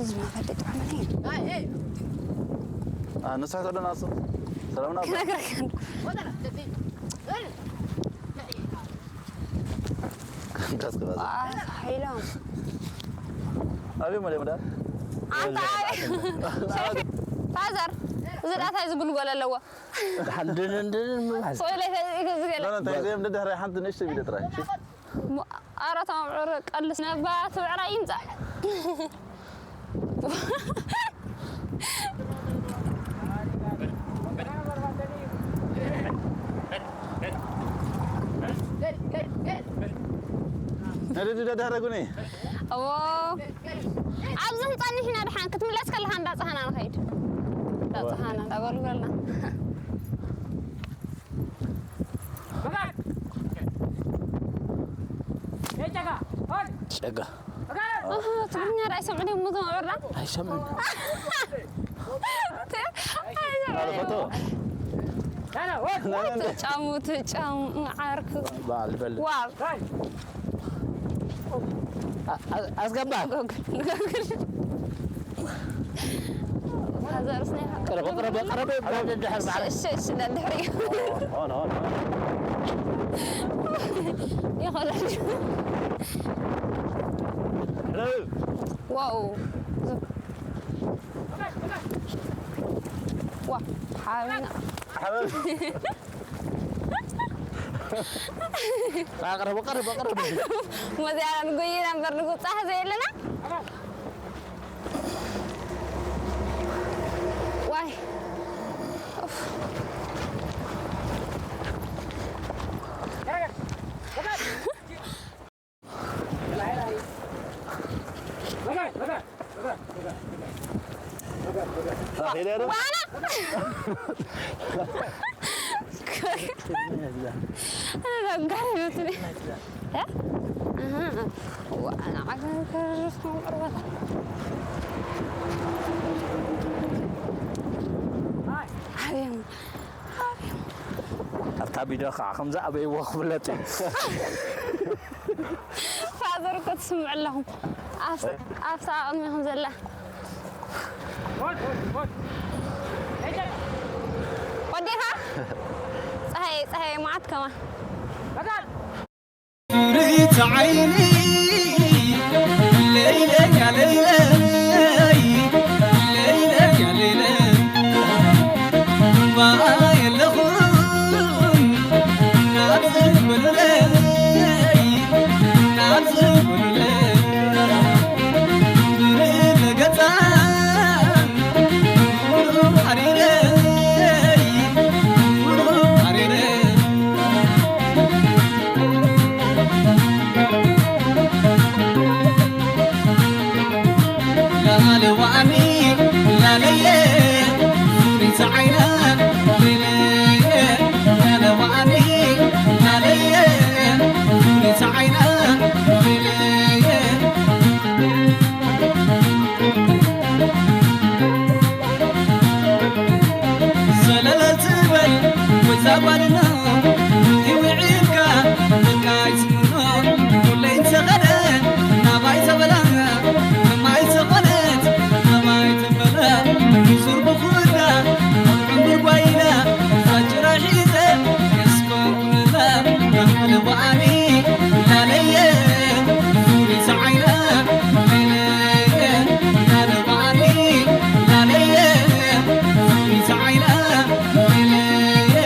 ዝማፈል ጥዑም እዩ። ኣይ፣ ኣይ። ኣነሳት ኣለና፣ እሱ ሰላምና። ክነግረካ እንዶ። እንዳስገባዛ። ኣታ ሓይሎም። ኣበይ መለ መዳ? ኣንታ ኣበይ? ፋዘር፣ እዚ ዳታ ዝግልጎል ኣለዎ። ድሓን ድንን ድንን ምባል። ሶይለ ይገዝገለ። ኖ፣ ኖ፣ እንታይ ዘይም ደድሕሪ ሓንቲ ንእሽተይ ቪድዮ ጥራይ። እሺ? ሞ-፣ ኣረ ተማምዕር ቀልስ ነባ ትብዕራ ይምጻእ። ነድዲ ደዳረጉኒ። እዎ። ኣብዚ ክንጸንሕ ኢና ድሓን ክትምለስ ከለኻ እንዳጸሃና ንኸይድ። እንዳጸሃና እንዳበሉ በልና። ጨጋ። ኣህ፣ ትግርኛ ዶ ኣይሰምዑን እዮም እዞም ኣወራ? ኣይሰምዑን። ኣይሰምዑን። ትጫሙ፣ ትጫሙ፣ ዓርኩ። በዓል በል። ዋው። ኣ-፣ ኣ-፣ ኣስገባ። ንጎግል፣ ንጎግል። ፋዘርስ ናይ ቅረብ፣ ቅረብ፣ ቅረብ፣ ቅረብ፣ ድሕር በዓል። እሺ፣ እሺ፣ እሺ፣ ደድሕሪ እዩ። ኦን፣ ኦን፣ ኦን። ይኸለል። ቅረብ። ዋው። ዋ፣ ሓበና። ሓበን። ኣቕርብ፣ ኣቕርብ፣ ኣቕርብ። መዚያ ንጎይና እምበር ንጉጻህ ዘየለና። ዋይ። ኡፍ። ዋና። ረጋሪ በትኒ። እ? ኣሃ። ዋና ዓገርገር ቆርበት። ዓብዮም። ኣብታ ቪድዮ ከዓ ከምዚ ኣበይዎ ክፍለጥ እዩ። ፋዘር እኮ ትስምዑ ኣለኹም። ኣብ-፣ ኣብታ ቅድሚኹም ዘላ። ወዲኻ? ፀሃየ፣ ፀሃየ፣ መዓት ከማን። ርኢት ዓይኒ ለይለይ ያ ለይለይ፣ ለይለይ ያ ለይለይ፣ እምበኣር የለኹን ናብዚ በሉለይ፣ ናብዚ በሉለይ፣ ብርለ ገጻ ሙሉ ሓሪረይ፣ ሙሉ ሓሪረይ። ላለዋኒ ላለየ ሪሳ ዓይና ለየ፣ ላለዋኒ ላለየ ሪሳ ዓይና ለየ። ሰለለል ትበል ወዛ ጓልና ይውዒልካ በቃ ይስምኖ። ኩለይ እንተኸደ ናባይ ተበላ፣ ከማይ ተኾነት ናባይ ተበላ። ዙር ብኹዳ ኣብ ዕምብር ጓይላ እዛ ጭራ ሒዘ የስኮ ኩላ። ላለዋኒ ላለየ ፉሪት ዓይና ለየ፣ ላለዋኒ ላለየ ፉሪት ዓይና ለየ።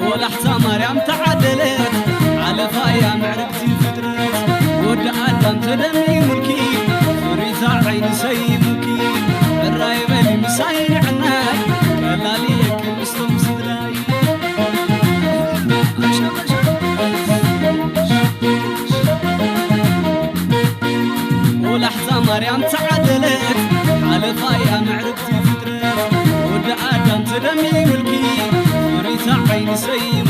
ወላሕታ ማርያም ተዓደለት፣ ሓለፋ እያ ምዕርግቲ ፍጥረት። ወዲ ኣዳም ተደሚሙልኪ፣ ፍሪታ ዓይኒ ሰይሙኪ። ሕራይ በሊ ምሳይ ንዕናይ፣ ቀላል እየ ክምስቶም ስድራይ። ወላሕታ ማርያም ተዓደለት፣ ሓለፋ እያ ምዕርግቲ ፍጥረት። ወዲ ኣዳም ተደሚሙልኪ፣ ፍሪታ ዓይኒ ሰይሙ